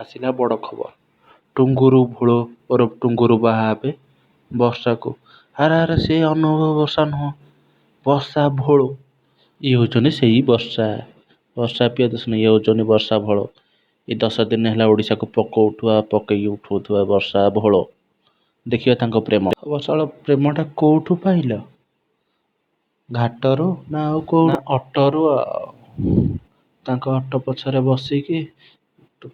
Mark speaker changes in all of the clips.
Speaker 1: ଆସିଲା ବଡ଼ ଖବର। ଟୁଙ୍ଗୁରୁ ଭୋଳ ଓରଫ ଟୁଙ୍ଗୁରୁ ବାହା ହେବେ ବର୍ଷାକୁ। ଆରେ ଆରେ, ସେ ଅନୁଭବ ବର୍ଷା ନୁହଁ, ବର୍ଷା ଭୋଳ। ଇଏ ହେଉଛନ୍ତି ସେଇ ବର୍ଷା, ବର୍ଷା ପ୍ରିୟଦର୍ଶିନୀ। ଇଏ ହେଉଛନ୍ତି ବର୍ଷା ଭୋଳ। ଏ 10 ଦିନ ହେଲା ଓଡ଼ିଶାକୁ ପକଉଥିବା ପକେଇକି ଉଠଉଥିବା ବର୍ଷା ଭୋଳ। ଦେଖିବା ତାଙ୍କ ପ୍ରେମ। ବର୍ଷା ଭୋଳ, ପ୍ରେମଟା କେଉଁଠୁ ପାଇଲ? ଘାଟରୁ ନା ଆଉ କେଉଁ ଅଟୋରୁ? ଆଉ ତାଙ୍କ ଅଟୋ ପଛରେ ବସିକି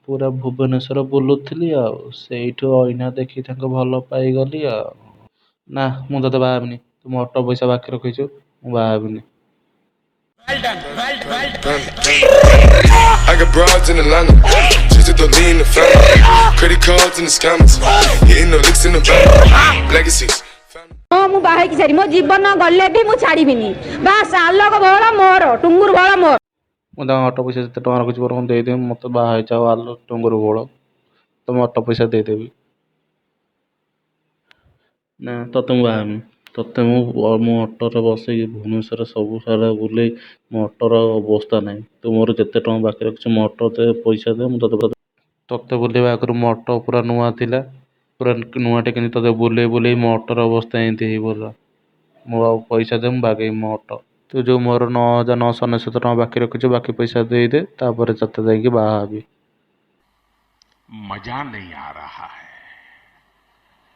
Speaker 1: ପୁରା ଭୁବନେଶ୍ୱର ବୁଲୁଥିଲି, ଆଉ ସେଇଠୁ ଅଇନା ଦେଖି ତାଙ୍କୁ ଭଲ ପାଇଗଲି। ଆଉ ନା, ମୁଁ ତୋତେ ବାହା ହେବିନି। ତୁ ମୋ ଅଟୋ ପଇସା ବାକି ରଖିଛୁ, ମୁଁ ବାହା ହେବିନି।
Speaker 2: I got broads in Atlanta, twistin' dope, lean, and the Fanta, credit cards and the scammers, hitting off licks in the bando, legacies.
Speaker 3: ହଁ, ମୁଁ ବାହା ହେଇକି ସାରି ମୋ ଜୀବନ ଗଲେ ବି ମୁଁ ଛାଡ଼ିବିନି। ବାସ୍, ଆଲୋକ ଭୋଳ ମୋର, ଟୁଙ୍ଗୁରୁ ଭୋଳ ମୋର।
Speaker 1: ମୁଁ ତାଙ୍କ ଅଟୋ ପଇସା ଯେତେ ଟଙ୍କା ରଖିଛି ବରଂ ଦେଇଦେବି, ମୋତେ ବାହା ହେଇଯାଅ। ଆଲୋ ଟୁଙ୍ଗୁରୁ ଭୋଳ, ତମ ଅଟୋ ପଇସା ଦେଇଦେବି। ନା, ତୋତେ ମୁଁ ବାହା ହେବିନି। ତୋତେ ମୁଁ ମୋ ଅଟୋରେ ବସେଇକି ଭୁବନେଶ୍ୱର ସବୁ ସାରା ବୁଲେଇ ମୋ ଅଟୋର ଅବସ୍ଥା ନାହିଁ। ତୁ ମୋର ଯେତେ ଟଙ୍କା ବାକି ରଖିଛୁ ମୋ ଅଟୋ ଦେ, ପଇସା ଦେ। ମୁଁ ତୋତେ ବୁଲେଇବା ଆଗରୁ ମୋ ଅଟୋ ପୁରା ନୂଆ ଥିଲା, ପୁରା ନୂଆଟେ କିଣି ତୋତେ ବୁଲେଇ ବୁଲେଇ ମୋ ଅଟୋର ଅବସ୍ଥା ଏମିତି ହେଇଗଲା। ମୁଁ ଆଉ ପଇସା ଦେ, ମୁଁ ବାଗେଇବି ମୋ ଅଟୋ। ତୁ ଯେଉଁ ମୋର 9999 ଟଙ୍କା ବାକି ରଖିଛୁ, ବାକି ପଇସା ଦେଇଦେ, ତାପରେ ତୋତେ ଯାଇକି ବାହା ହେବି।
Speaker 4: मजा नहीं आ रहा है।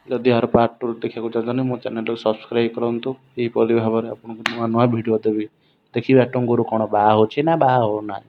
Speaker 1: ଯଦି ଏହାର ପାର୍ଟ 2 ଦେଖିବାକୁ ଚାହୁଁଛନ୍ତି, ମୋ ଚ୍ୟାନେଲକୁ ସବସ୍କ୍ରାଇବ୍ କରନ୍ତୁ। ଏହିପରି ଭାବରେ ଆପଣଙ୍କୁ ନୂଆ ନୂଆ ଭିଡ଼ିଓ ଦେବି। ଦେଖିବା ଟୁଙ୍ଗୁରୁ କ'ଣ ବାହା ହେଉଛି ନା ବାହା ହେଉନାହିଁ।